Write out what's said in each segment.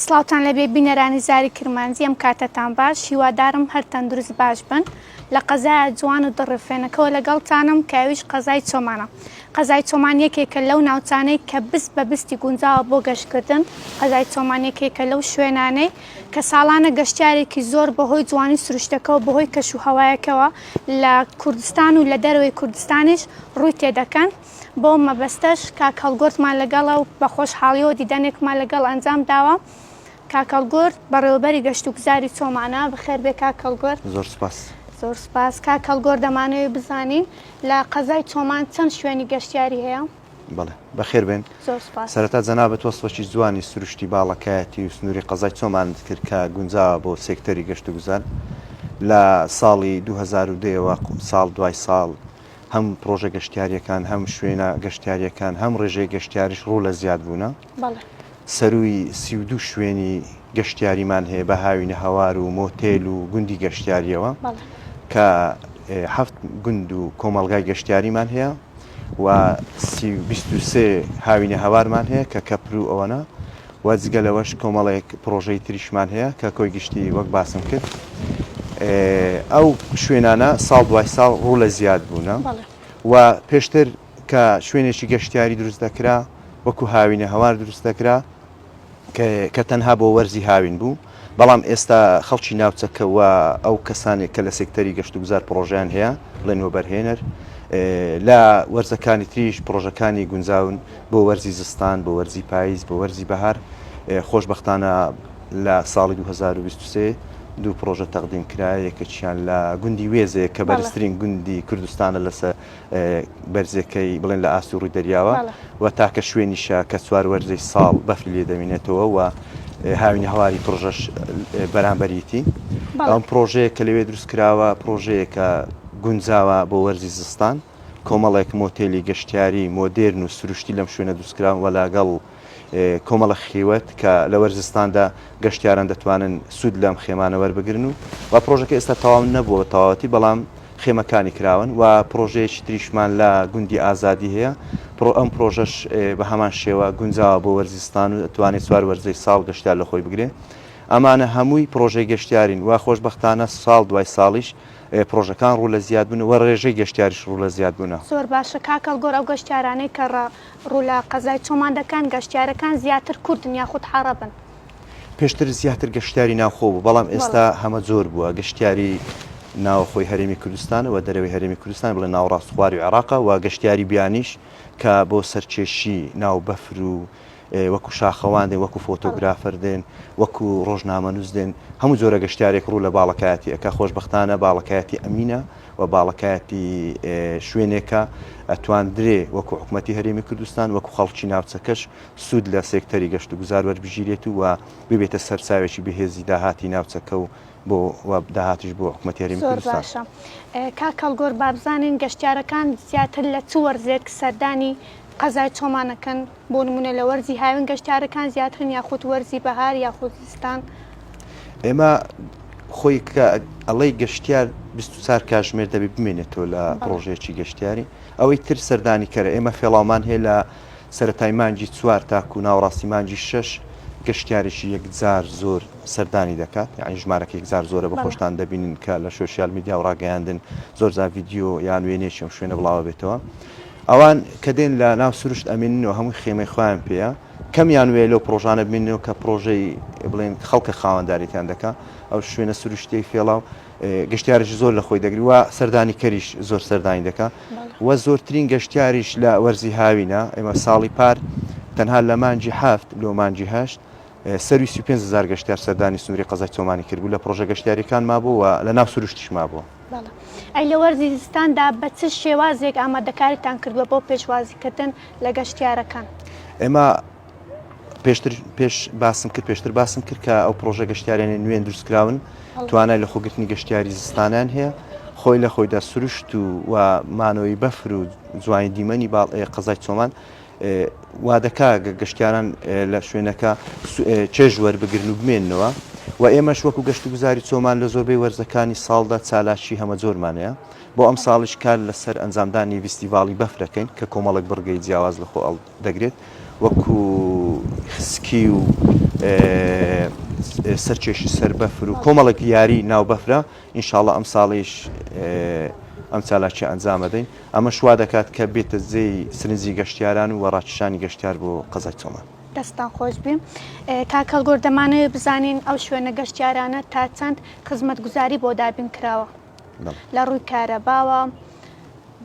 سڵاوتان لێبێ بینەرانی زاری کرمانجی ئەم کاتەتان باش هیوادارم هەر تەندروست باش بن لە قەزایە جوان و دڕفێنەکەوە لەگەڵتانم کە ئەویش قەزای چۆمانە قەزای چۆمان یەکێکە لەو ناوچانەی کە بست بە بستی گونجاوە بۆ گەشتکردن قەزای چۆمان یەکێکە لەو شوێنانەی کە ساڵانە گەشتیارێکی زۆر بەهۆی جوانی سروشتەکەوە بەهۆی کەش و هەوایەکەوە لە کوردستان و لە دەرەوەی کوردستانیش ڕووی تێدەکەن. بەو مەبەستەش کاک هەڵگورد-مان لەگەڵە و بە خۆشحاڵیەوە دیدەنێکمان لەگەڵ ئەنجام داوە. کاک هەڵگورد بەڕێوەبەری گەشتوگوزاری چۆمانە. بەخێربێی کاک هەڵگورد. زۆر سوپاس. زۆر سوپاس. کاک هەڵگورد دەمانەوێت بزانین لە قەزای چۆمان چەند شوێنی گەشتیاری هەیە؟ بەڵێ. بەخێر بێن. زۆر سوپاس. سەرەتا جەنابت وەسفێکی جوانی سروشتی باڵەکایەتی و سنووری قەزای چۆمانت کرد کە گونجاوە بۆ سێکتەری گەشتوگوزار. لە ساڵی 2010 ەوە ساڵ دوای ساڵ هەم پڕۆژە گەشتیارییەکان، هەم شوێنە گەشتیارییەکان، هەم ڕێژەی گەشتیاریش ڕوو لە زیاد بوونە. سەرووی 32 شوێنی گەشتیاریمان هەیە بە هاوینە هەوار و مۆتێل و گوندی گەشتیارییەوە کە حەفت گوند و کۆمەڵگای گەشتیاریمان هەیە و 23 هاوینە هەوارمان هەیە کە کەپر و ئەوەنە و جگە لەوەش کۆمەڵێک پڕۆژەی تریشمان هەیە کە کۆی گشتی وەک باسم کرد ئەو شوێنانە ساڵ دوای ساڵ ڕوو لە زیاد بوونە و پێشتر کە شوێنێکی گەشتیاری دروست دەکرا وەکو هاوینە هەوار دروست دەکرا کە تەنها بۆ وەرزی هاوین بوو بەڵام ئێستا خەڵکی ناوچەکە و ئەو کەسانێک کە لە سێکتەری گەشتوگوزار پڕۆژەیان هەیە بڵێن وەبەرهێنەر لە وەرزەکانی تریش پڕۆژەکانی گونجاون بۆ وەرزی زستان، بۆ وەرزی پاییز، بۆ وەرزی بەهار، خۆشبەختانە لە ساڵی 2023 دوو پڕۆژە تەقدیم کرا، یەکێکیان لە گوندی وێزێ کە بەرزترین گوندی کوردستانە لەسەر بەرزیەکەی بڵێن لە ئاستی ڕووی دەریاوە و تاکە شوێنیشە کە چوار وەرزەی ساڵ بەفری لێ دەمینێتەوە و هاوینە هەواری پڕۆژەش بەرامبەریتی. ئەم پڕۆژەیە کە لەوێ دروست کراوە پڕۆژەیەکە گونجاوە بۆ وەرزی زستان. کۆمەڵێک مۆتێلی گەشتیاری مۆدێرن و سروشتی لەم شوێنە دروستکراون و لەگەڵ کۆمەڵە خیوەت کە لە وەرزستاندا گەشتیاران دەتوانن سوود لەم خێمانە وەربگرن و و پڕۆژەکە ئێستا تەواو نەبووە بە تەواوەتی بەڵام خێمەکانی کراون و پڕۆژەیەکی تریشمان لە گوندی ئازادی هەیە پڕۆ ئەم پڕۆژەش بە هەمان شێوە گونجاوە بۆ وەرزستان و دەتوانێت چوار وەرزەی ساڵ گەشتیار لە خۆی بگرێ ئەمانە هەمووی پڕۆژەی گەشتیارین و خۆشبەختانە ساڵ دوای ساڵیش پڕۆژەکان ڕوو لە زیاد بوون و ڕێژەی گەشتیاریش ڕوو لە زیاد بوونە. زۆر باشە کاک هەڵگۆر ئەو گەشتیارانەی کە ڕوو لە قەزای چۆمان دەکەن گەشتیارەکان زیاتر کوردن یاخود عەڕەبن؟ پێشتر زیاتر گەشتیاری ناوخۆ بوو بەڵام ئێستا هەمە جۆر بووە گەشتیاری ناوەخۆی هەرێمی کوردستان و دەرەوەی هەرێمی کوردستان بڵێ ناوەڕاست خواری عێراقە و گەشتیاری بیانیش کە بۆ سەرکێشی ناو بەفر و وەکو شاخەوان دێن، وەکو فۆتۆگرافەر دێن، وەکو ڕۆژنامەنووس دێن، هەموو جۆرە گەشتیارێک ڕوو لە باڵەکایەتی ئەکا، خۆشبەختانە باڵەکایەتی ئەمینە و باڵەکایەتی شوێنێکە ئەتواندرێ وەکو حکومەتی هەرێمی کوردستان، وەکو خەڵکی ناوچەکەش سوود لە سێکتەری گەشتوگوزار وەربگیرێت و ببێتە سەرچاوێکی بەهێزی داهاتی ناوچەکە و بۆ و داهاتیش بۆ حکومەتی هەرێمی زۆر کوردستان. باشە کاک هەڵگۆر بابزانین گەشتیارەکان زیاتر لە چ وەرزێک سەردانی قەزای چۆمان ئەکەن بۆ نمونە لە وەرزی هاوین گەشتیارەکان زیاترن یاخود وەرزی بەهار یاخود زستان؟ ئێمە خۆی کە ئەڵێی گەشتیار 24 کاژمێر دەبێت بمێنێتەوە لە پڕۆژەیەکی گەشتیاری ئەوەی تر سەردانی کەرە ئێمە فێڵاومان هەیە لە سەرەتای مانگی چوار تاکو ناوەڕاستی مانگی شەش گەشتیارێکی یەکجار زۆر سەردانی دەکات یعنی ژمارەکە یەکجار زۆرە بە خۆشتان دەبینن کە لە social media و ڕاگەیاندن زۆر جار ڤیدیۆ یان وێنەیەکی ئەم شوێنە بڵاوە بێتەوە ئەوان کە دێن لە ناو سروشت ئەمێننەوە هەمووی خێمەی خۆیان پێیە کەمیان وێ لەو پڕۆژانە بمێننەوە کە پڕۆژەی بڵێن خەڵکە خاوەندارێتیان دەکا ئەو شوێنە سروشتیەی فێڵاو گەشتیارێکی زۆر لە خۆی دەگری و سەردانی کەریش زۆر سەردانی دەکا و زۆرترین گەشتیاریش لە وەرزی هاوینە ئێمە ساڵی پار تەنها لە مانگی حەفت لۆ مانگی هەشت سەروی 35 هزار گەشتیار سەردانی سنووری قەزای چۆمانی کردبوو لە پڕۆژە گەشتیاریەکان مابوو و لە ناو سروشتیش مابووە. بەڵێ. ئەی لە وەرزی زستاندا بە چ شێوازێک ئامادەکاریتان کردووە بۆ پێشوازیکردن لە گەشتیارەکان؟ ئێمە پێشتر پێش باسم کرد پێشتر باسم کرد کە ئەو پڕۆژە گەشتیارانە نوێن دروستکراون توانای لە خۆگرتنی گەشتیاری زستانیان هەیە خۆی لە خۆیدا سروشت و و مانەوەی بەفر و جوانی دیمەنی باڵ قەزای چۆمان وا دەکا گەشتیاران لە شوێنەکە چێژ وەربگرن و بمێننەوە و ئێمەش وەکو گەشتوگوزاری چۆمان لە زۆربەی وەرزەکانی ساڵدا چالاکی هەمەجۆرمان هەیە بۆ ئەمساڵیش کار لەسەر ئەنجامدانی ڤیستیڤاڵی بەفرەکەین کە کۆمەڵێک بڕگەی جیاواز لە خۆ دەگرێت وەکو سکی و. سەرکێشی سەر بەفر و کۆمەڵێک یاری ناو بەفرە ئینشاڵڵا ئەمساڵیش ئەم چالاکیە ئەنجام ئەدەین ئەمەش وا دەکات کە بێتە جێی سرنجی گەشتیاران و ڕاکیشانی گەشتیار بۆ قەزای چۆمان. دەستتان خۆش بی کاک هەڵگۆر دەمانەوێت بزانین ئەو شوێنە گەشتیارانە تا چەند خزمەتگوزاری بۆ دابین کراوە لە ڕووی کارەباوە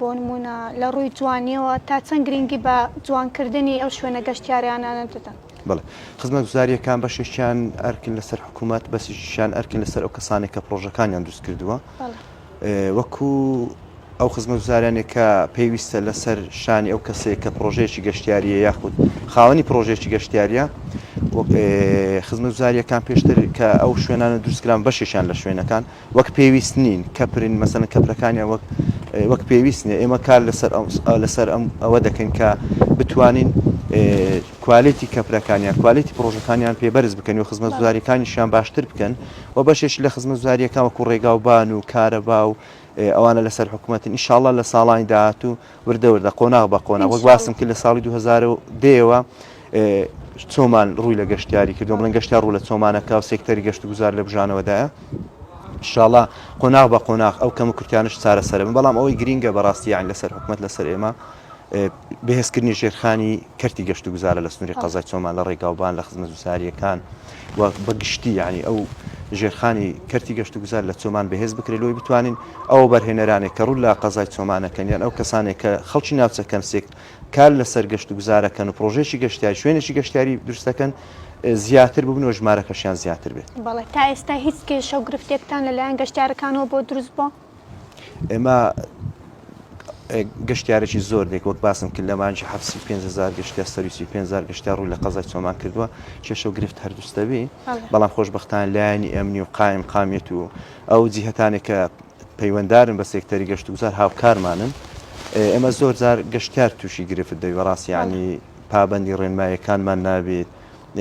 بۆ نموونە لە ڕووی جوانیەوە تا چەند گرنگی بە جوانکردنی ئەو شوێنە گەشتیارانانە دەدەن؟ بەڵێ خزمەتگوزارییەکان بەشێکیان ئەرکن لەسەر حکوومەت بەسیشیان ئەرکن لەسەر ئەو کەسانێک کە پرۆژەکانیان دروست کردووە وەکو ئەو خزمەتگوزاریانێک کە پێویستە لەسەر شانی ئەو کەسێک کە پرۆژەیەکی گەشتیاریە یاخود خاوەنی پرۆژێکی گەشتیاریە خزمەتگوزاریەکان پێشتر کە ئەو شوێنانە دروستکران بەشێکیان لە شوێنەکان وەک پێویست نین کەپرن مەسەلەن کەپرەکانیان وەک وەک پێویست نیە ئێمە کار لەسەر ئەم لەسەر ئەم ئەوە دەکەین کە بتوانین کوالێتی کەپرەکانیان کوالێتی پرۆژەکانیان پێ بەرز بکەن و خزمەتگوزاریەکانیشیان باشتر بکەن و بەشێک لە خزمەتگوزاریەکان وەکو ڕێگاوبان و کارەبا و ئەوانە لەسەر حکوومەتن ئینشاءاللە لە ساڵانی داهاتوو وردە وردە قۆناغ بە قۆناغ وەک باسم کرد لە ساڵی 2010 ەوە چۆمان ڕووی لە گەشتیاری کردو بڵێن گەشتیار ڕوو لە چۆمانەکە و سێکتەری گەشت و گوزار لە بژانەوەدایە ئینشاڵا قۆناغ بە قۆناغ ئەو کەم و کورتیانش چارەسەرە بن بەڵام ئەوەی گرینگە بەڕاستی یان لەسەر حکومەت لەسەر ئێمە بەهێزکردنی ژێرخانی کەرتی گەشت و گوزارە لە سنووری قەزای چۆمان لە ڕێگاوبان لە خزمەتگوزارییەکان و بە گشتی یعنی ئەو ژێرخانی کەرتی گەشت و گوزار لە چۆمان بەهێز بکرێت لۆی بتوانین ئەو بەرهێنەرانێک کە ڕوو لە قەزای چۆمانەکەن یان ئەو کەسانێک کە خەڵکی ناوچەکەن سێک کار لەسەر گەشت و گوزارەکەن و پرۆژێکی گەشتیاری شوێنێکی گەشتیاری دروستەکەن زیاتر ببن و ژمارەکەشیان زیاتر بێت. بەڵێ تا ئێستا هیچ کێشە و گرفتێکتان لەلایەن گەشتیارەکانەوە بۆ دروست بووە؟ ئێمە گەشتیارێکی زۆر دێک وەک باسم کرد لە مانگی حەفت 35 هەزار گەشتیار سەروی 35 هەزار گەشتیار ڕووی لە قەزای چۆمان کردووە کێشە و گرفت هەر دروستەبی بەڵام خۆشبەختان لایەنی ئەمنی و قایم قامیەت و ئەو جیهەتانێک کە پەیوەندارن بە سێکتەری گەشت و گوزار هاوکارمانن ئێمە زۆر جار گەشتیار تووشی گرفت دەبی بەڕاستی یعنی پابەندی ڕێنمایەکانمان نابێت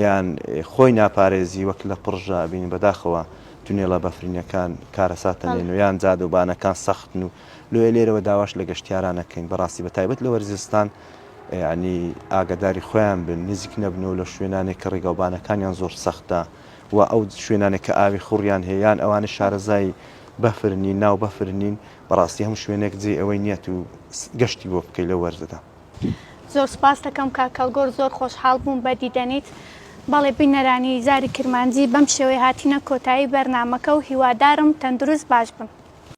یان خۆی ناپارێزی وەک لە پڕژە بینی بەداخەوە تونێڵە بەفرینەکان کارەساتە نێن و یان جادەوبانەکان سەختن و لۆیە لێرەوە داواش لە گەشتیاران ئەکەین بەڕاستی بە تایبەت لە وەرزی زستان یانی ئاگاداری خۆیان بن نزیک نەبنەوە لە شوێنانێک کە ڕێگاوبانەکانیان زۆر سەختە و ئەو شوێنانێک کە ئاوی خوڕیان هەیە یان ئەوانە شارەزای بەفر نین ناو بەفر نین بەڕاستی هەموو شوێنێک جێی ئەوەی نییە تو گەشتی بۆ بکەی لەو وەرزەدا. زۆر سوپاست دەکەم کاک کەڵگۆر زۆر خۆشحاڵ بووم بە دیدەنیت. بەڵێ بینەرانی زاری کرمانجی بەم شێوەیە هاتینە کۆتایی بەرنامەکە و هیوادارم تەندروست باش بن.